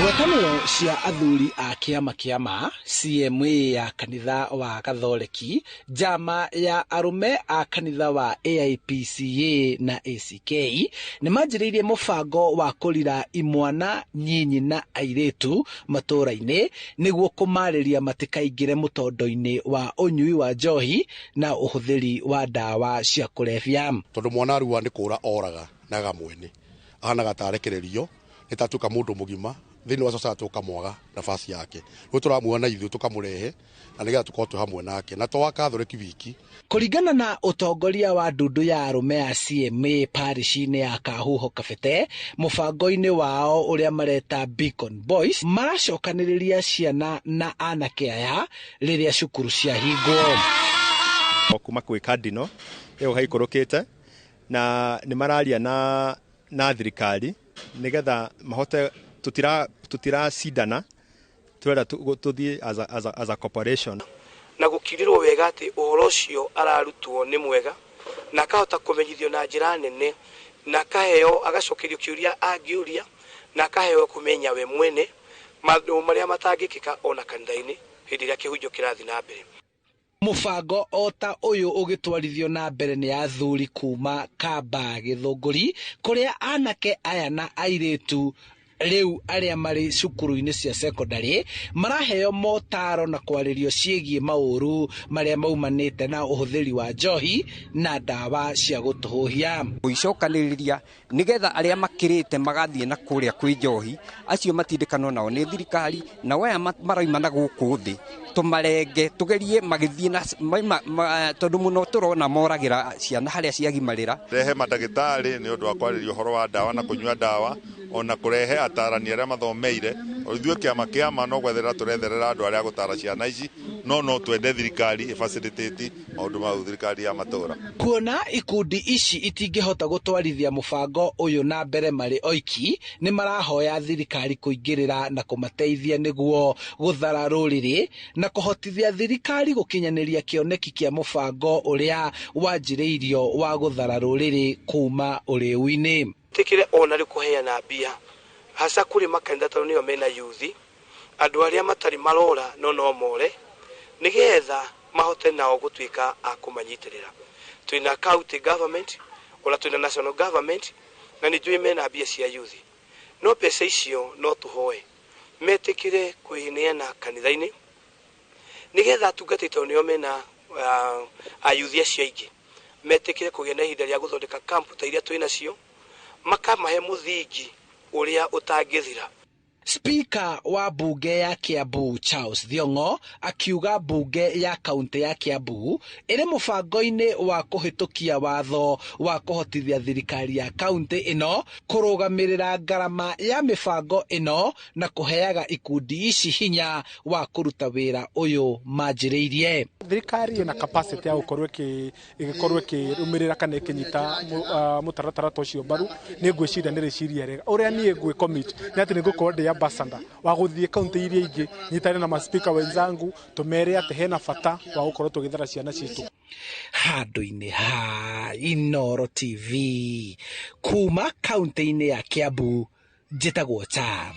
Ngwatanĩro cia athuri a kĩama kĩa ma CMA ya kanitha wa Katholeki, njama ya arũme a kanitha wa AIPCA na ACK nĩ manjĩrĩirie mũbango wa kũrira imwana nyinyi na airĩtu matũũra-inĩ nĩguo kũmarĩria matikaingĩre mũtondo-inĩ wa ũnyui wa njohi na ũhũthĩri wa ndawa cia kũrebia. Tondũ mwana arua nĩ kũra oraga na gamwene ahanaga ta arekererio nĩ tatuĩka mũndũ mũgima thĩinĩ wa society ũkamwaga nafasi yake rĩu tũramuona ithuĩ tũkamũrehe na nĩgetha tũkorwo twĩ hamwe nake na to wa Katholeki wiki. Kũringana na ũtongoria wa ndundu ya arũme a CMA parish-inĩ ya Kahuho Kabete, mũbango-inĩ wao ũrĩa mareta Beacon Boys, maracokanĩrĩria ciana na anake aya rĩrĩa cukuru ciahingwo. Kuma kwĩ Cardinal ĩyo gaikũrũkĩte na nĩ mararia na thirikari nĩgetha mahote tũtiracindana turenda tũthiĩ as a corporation. Na gũkirirwo wega atĩ ũhoro ũcio ararutwo nĩ mwega na akahota kũmenyithio na njĩra nene na akaheo agacokerio kĩũria angĩũria na akaheo kũmenya we mwene maũndũ marĩa matangĩkĩka ona kanitha-inĩ hĩndĩ ĩrĩa kĩhunjio kĩrathiĩ na mbere. Mũbango o ta ũyũ ũgĩtwarithio na mbere nĩ athuri kuma Kamba Gĩthũngũri kũrĩa anake aya na airĩtu rĩu arĩa marĩ cukuru-inĩ cia secondary maraheo motaro na kwarĩrio ciĩgiĩ maũru marĩa maumanĩte na ũhũthĩri wa njohi na ndawa cia gũtũhũhia. Gũicokanĩrĩria nĩgetha arĩa makĩrĩte magathiĩ na kũrĩa kwĩ njohi acio matindĩkanwo nao nĩ thirikari na aya maraima na gũkũ thĩ tũmarenge tũgerie magĩthiĩ na tondũ mũno tũrona moragĩra ciana harĩa ciagimarĩra. Rehe mandagĩtarĩ nĩ ũndũ wa kwarĩria ũhoro wa ndawa na kũnyua ndawa ona kũrehe atarani arĩa mathomeire. Ithuĩ kĩama kĩama no gwetherera tũretherera andũ arĩa gũtara ciana ici no twende thirikari ĩfacilitate maũndũ mau thirikari ya matũũra. Kuona ikundi ici itingĩhota gũtwarithia mũbango ũyũ na mbere marĩ oiki, nĩ marahoya thirikari kũingĩrĩra na kũmateithia nĩguo gũthara rũrĩrĩ na kũhotithia thirikari gũkinyanĩria kĩoneki kĩa mũbango ũrĩa wanjĩrĩirio wa gũthara rũrĩrĩ kuma ũrĩu-inĩ. Tĩkĩre ona rĩu kũheana mbia hasa kũrĩ makanitha tondũ nĩo mena yuthi andũ arĩa matarĩ marora no more nĩgetha mahote nao gũtuĩka a kũmanyitĩrĩra. Twĩna county government ona twĩna national government na nĩ njũĩ mena mbia cia yuthi no mbeca icio no tũhoe metĩkĩre kwĩneana kanitha-inĩ nĩgetha atungatĩri tondũ nĩo mena ayuthi acio aingĩ metĩkĩre kũgĩa na ihinda rĩa gũthondeka kampu ta iria twĩnacio makamahe mũthingi ũrĩa ũtangĩthira. Speaker wa bunge ya Kiambu Charles Thiong'o akiuga bunge ya kaunti ya Kiambu ĩrĩ mũbango-inĩ wa kũhĩtũkia watho wa kũhotithia thirikari ya kaunti ĩno kũrũgamĩrĩra ngarama ya mĩbango ĩno na kũheaga ikundi ici hinya wa kũruta wĩra ũyũ manjĩrĩirie. Thirikari ĩna capacity ya gũkorwo ĩgĩkorwo ĩkĩrũmĩrĩra kana ĩkĩnyita mũtaratara ta ũcio mbaru. Nĩ ngwĩciria nĩ rĩciria rĩega. Ũrĩa niĩ ngwĩ commit nĩ atĩ nĩ ngũkorwo ndĩ ambassador wa gũthiĩ kaunti iria ingĩ nyitane na maspika wenzangu tũmere atĩ hena bata wa gũkorwo tũgĩthara ciana citũ. Handũ-inĩ ha Inooro TV kuma kaunti-inĩ ya Kiambu, njĩtagwo Charles.